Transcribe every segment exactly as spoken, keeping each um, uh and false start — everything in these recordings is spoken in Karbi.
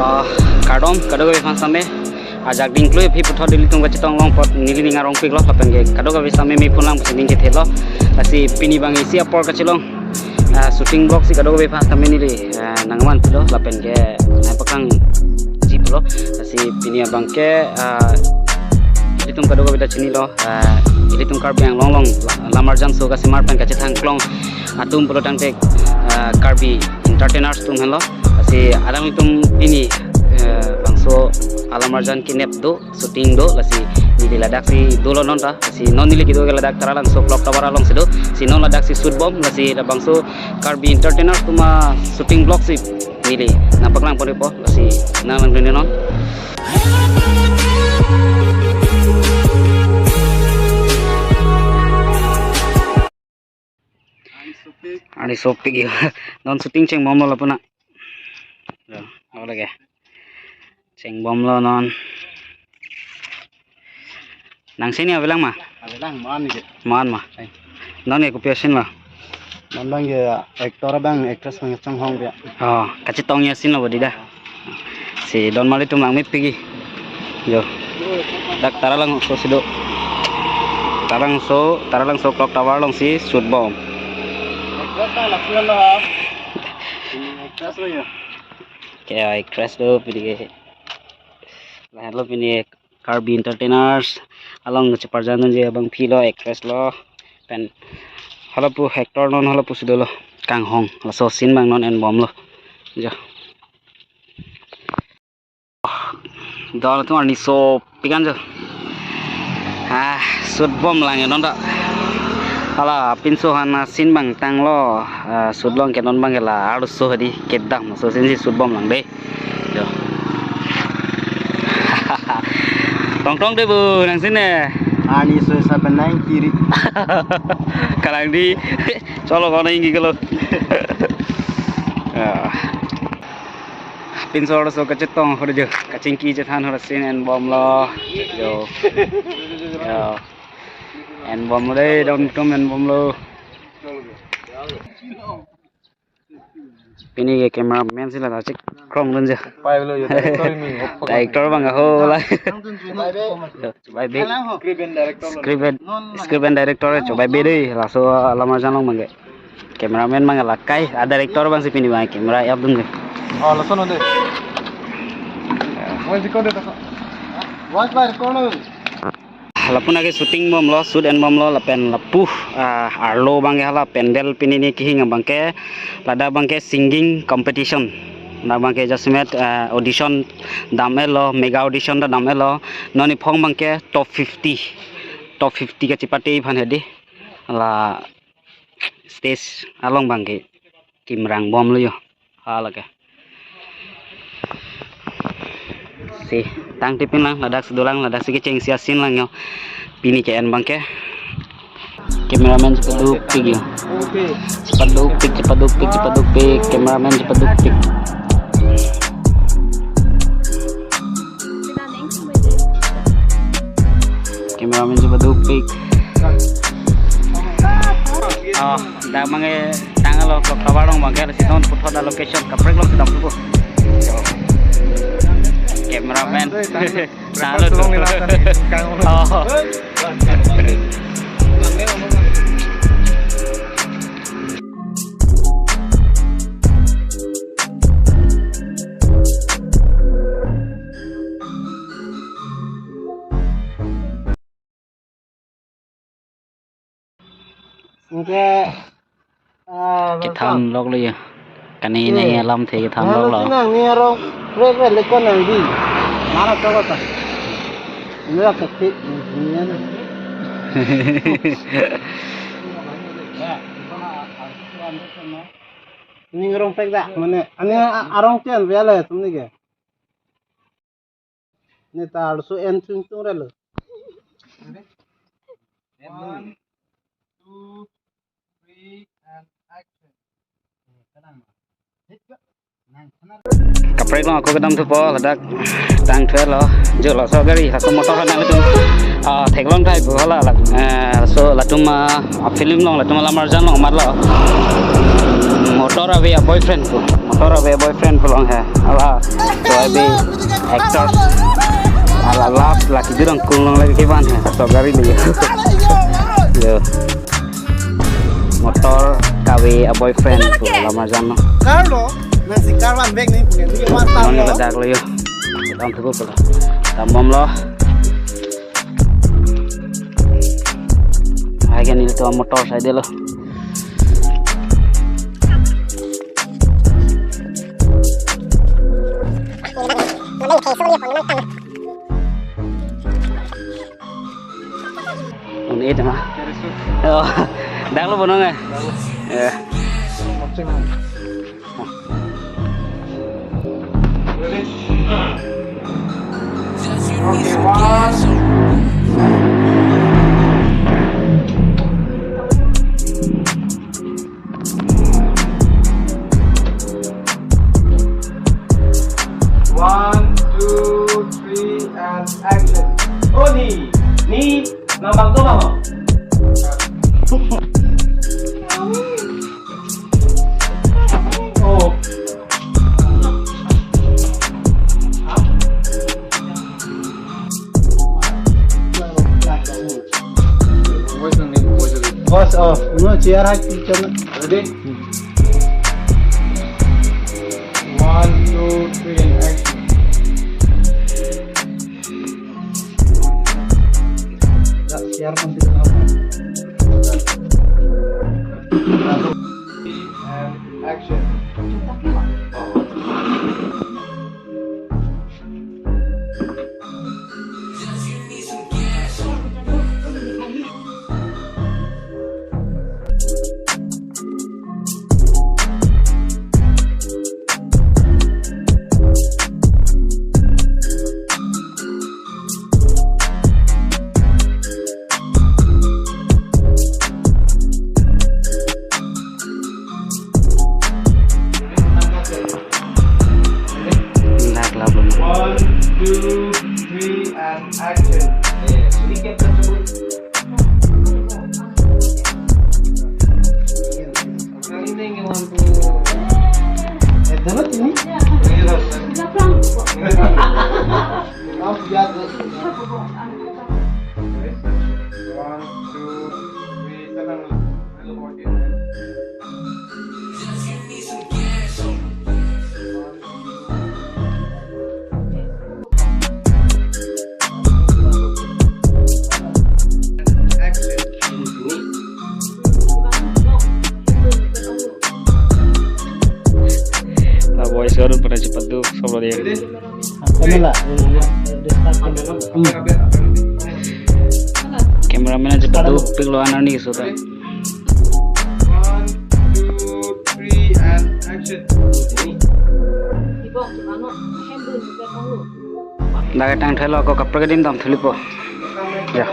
Ah, kardom, kadokave aphan sitame. Ajak dingklui aphi puthot ilitum kachetong long apot neli ning arongpiklo, lapen ke kadokave sitame me phone lang pusi ning kethelo. Lasi pini abang isi apor kachelong, ah, shooting vlog si kadokave aphan sitame neli, ah, nangmanpilo, lapen ke nangpaklangji pulo. Lasi pini abang ke, ah, ilitum kadokave ta chinilo, ah, ilitum Karbi Anglong along la-, Lamarjan so kasemar pen kachethang klong atum pulo tangte, ah, Karbi entertainers atum henlo. Lasi alanglitum pini, eh, bangso a-Lamarjan kenep do, shooting do, lasi neli ladak si dolo non ta, lasi non neli kedo ke ladak Taralangso clock tower along si do, si non ladak si shoot bom, lasi labangso Karbi entertainers atum a-shooting vlog si neli nangpaklangponpo, lasi nanglangdun non. Arni sopik ya. Non shooting chengbomlo lapu na. Yo, ako lagi. Chengbomlo non. Nang sini avelang ma? Avelang, man ni. Man ma? Ai. Non ke kopi asinlo? Non abang ke actor abang, actress abang chonghong ya. Oh, kachetong asinlo bodi da. Si don mali atum langmepikji. Yo. Dak Taralangso si do. Taralangso, Taralangso clock tower along si shoot bom. Actress abang lapuan lo ha. Actress lo ya. Ke actress do pini ke. Lahelo pini Karbi entertainers along cheparjandunji abangpi lo, actress lo, pen halapu actor non halapu si dolo, kanghong, laso scene abang non enbomlo. Jo. Dol tu arni sopik an jo. Ah, shoot bomlang non ta. Hala, pinso aphan scene abang tanglo, ah, shoot long ke non abang ke la, arloso hadi kedam, laso scene si shoot bomlang dei. Jo. Tongtong dei bu, nang sini. Arni soi saben nang kiri. Kalang di, cholo kono inggi kalo. Ya. Pinso arloso kachetong hor jo, kachingki chethan hor scene enbomlo. Jo. Ya. Enbomlo dei, don atum enbomlo. Pini ke cameraman si la chekkrongdun je. Pai lo yo, director ni. Director abang ho la. Chobai be. Script and director lo. Script and, script and director chobai be dei. Laso Lamarjan along abang ke. Cameraman abang la kai. A director abang si pini abang camera up dun je. Oh, laso non dei. Voice record dei ta. Voice by record lo. Lapu na ke shooting bomlo, shoot enbomlo, lapen lapu, ah, arlo abang ke hala pandal pini ni kehing abang ke, ladak abang ke singing competition. Ladak abang ke jasemet, ah, audition dam-etlo, mega audition ta dam-etlo. Non iphong abang ke top fifty. Top fifty kachepate aphan hedi. La stage along abang ke kimrang bomlo yo. Hala ke. Si, tangte pinlang, ladak si dolang, ladak si kechengsi a-scene lang yo. Pini ke-en abang ke. Cameraman chepadukpik yo. Chepadukpik, chepadukpik, chepadukpik. Cameraman chepadukpik. Cameraman chepadukpik. Oh, dak abang ke tanglo clock tower along abang ke, si non puthot a-location kaprek along si dam suku. Cameraman. Salut. Tolong ni lah, kan, kang. Oh. Anke, ah, ketham loklo ya. Kani, hmm, ne alamthe ketham loklo. Nang ni arong, re, re, lekon nangji. Mara coba ta. Ini lah kecil, ini kan. Ini arongpik dak, mane, ani a-, arong tian biar lah, sumni ke. Neta arloso en sung sung relo. One, two, three, and action. Kaprek along ako kedam thupo, ladak tangthulo, jo laso gari, laso motor nangtum. Ah, theklong thai pu hala la. Eh, laso latum, ah, film along, latum Lamarjan along matlo. Motor ave a-boyfriend pu. Motor ave a-boyfriend pu along he. Hala. Abi actor. Ala last laki jurang kulong lagi kiban he. So gari ni. Yo. Motor kave a boyfriend pu lama jano. Carlo, nang si Carlo ambek ni punya ni wan. Non lo. Ladak lo yo. Dam thupo pula. Dambomlo. Hai kan itu motor saya deh lo. Un-e ma. Oh, dak lo bonong eh. Ya. Okay, one. One, two, three, and action. Oh, ni, ni, nang bang do bang. Oh. Voice nang ni, voice nang ni. Voice off. No, chair height picture na. Ready? One, two, three, and action. Chair kan tidak apa. And action. Dak labun. One, two, three, and action. Yes, we can touch. Anything you want to add? Eh, dapat ini? One, two, three, seven. Na boys garun pada cepat tu, sabar dia. Cameraman aja cepat tu, pik lo anak ni sudah. One, two, three, and action. Dak tang thelo ko kaprek adim dam thulipo. Ya.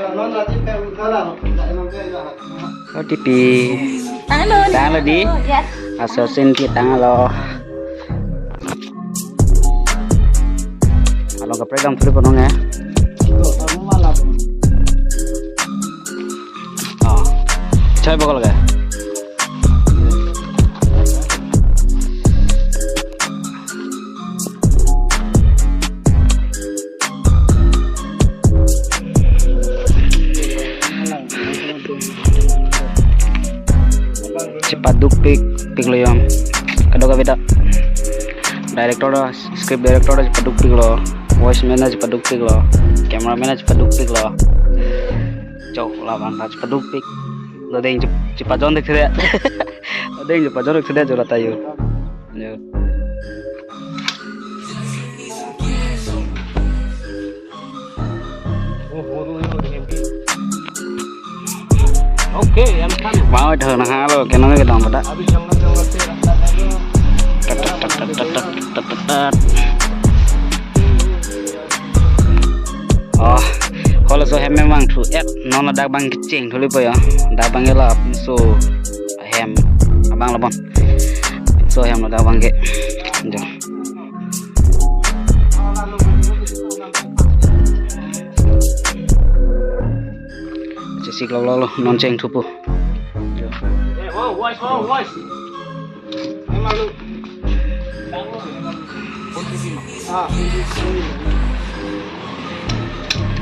O T P. Tanglo. Tanglo di. Yes. Aso sin ki tanglo. Along kaprek dam thulipo nong eh. Oh. Chai bakal ke? Cepat duk pik, pik lo yom. Kadokave ta. Director ta, script director ta cepat duk pik lo. Voice man ta cepat duk pik lo. Cameraman ta cepat duk pik lo. Chok, labang ta cepat duk pik. Lo deng cep-, cepat jon dek sere. Lo deng cepat jon dek sere jola tayo. Yo. Okay, I'm coming. Wow, dah na halo, kena ke dong pada. Tat, tat, tat. Oh, halaso hem memang thu et, non ladak bang kecheng thulipo ya. Dak bang ela so hem abang labon. So hem ladak bang ke. Jo. Chesik lo lo lo, non cheng thupo. Jo. Eh, oh, voice, oh, voice. Emang lu. Posisi, Mak.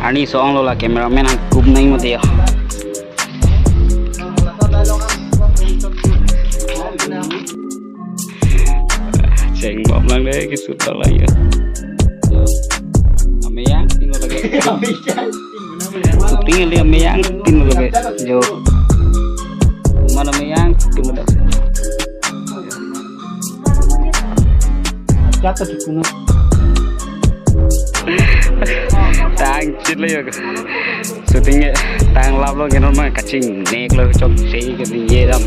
Arni so-ong lo la cameraman han kup nang mati ya. Chengbom lang deh, kisut lang ya. Ameyang, tin lo lake. Shooting kali ameyang, tin lo lake. Jo. Mana ameyang, tin lo lake. Jatuh di gunung. Tang chit le yo. Shooting ke tang lap lo ke non ma kachingnek lo chok sei ke ye dam.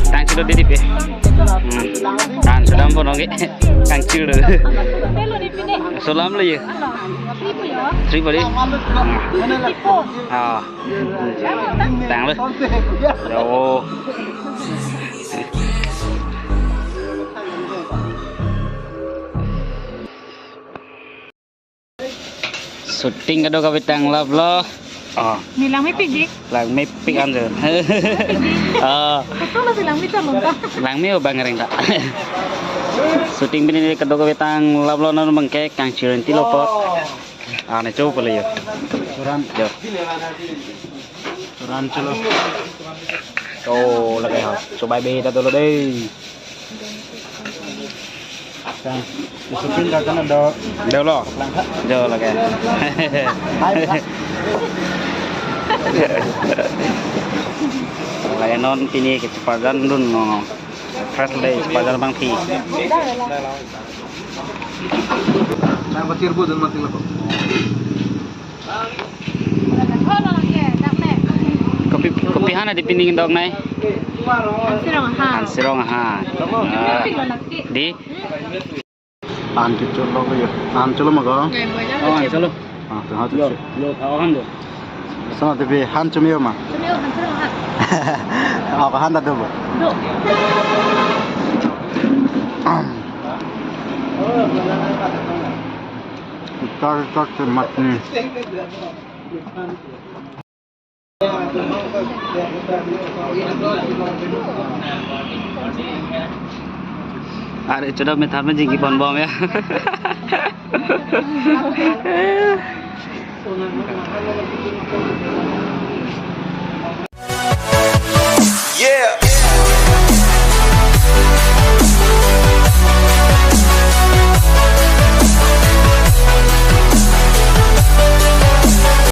Tang chit lo didi pe. Hmm. Tang sedam po nongke. Tang chit lo. Solam lo ye. Three po di. Ah. Tang lo. Oh. Shooting kedo kave tang lap lo. Oh. Ni langmepik di. Langmepik anjo. Ah. Betul lo si langmepik lo ta. Langme abang reng ta. Shooting pini kedo kave tang lap lo non bangke kangchiren ti lo po. Ah, ne cho pale yo. Churan. Jo. Churan chalo. Oh, lake ha. Chobai be ta dolo dei. Kan, shooting ka kan do. Dolo. Langkha. Jo lake. Hai, hai. Lake non pini ke cheparjan dun no. Fresh dei, cheparjan abang thi. Nang patir bu dun mati lo. Kopi, kopi hana di pining dok nai? Hansirong ha. Hansirong ha. Ah. Di? An ke cholo ya. An cholo ma ko? Oh, an cholo. Ah, to ha to. Yo, yo, thaw han do. Sama te be han chumi ma? Chumi han chumi han. Ako han ta do bo. Do. Tar tar te mat ni. Are chuda me tharme jingki pon bom ya. Yeah.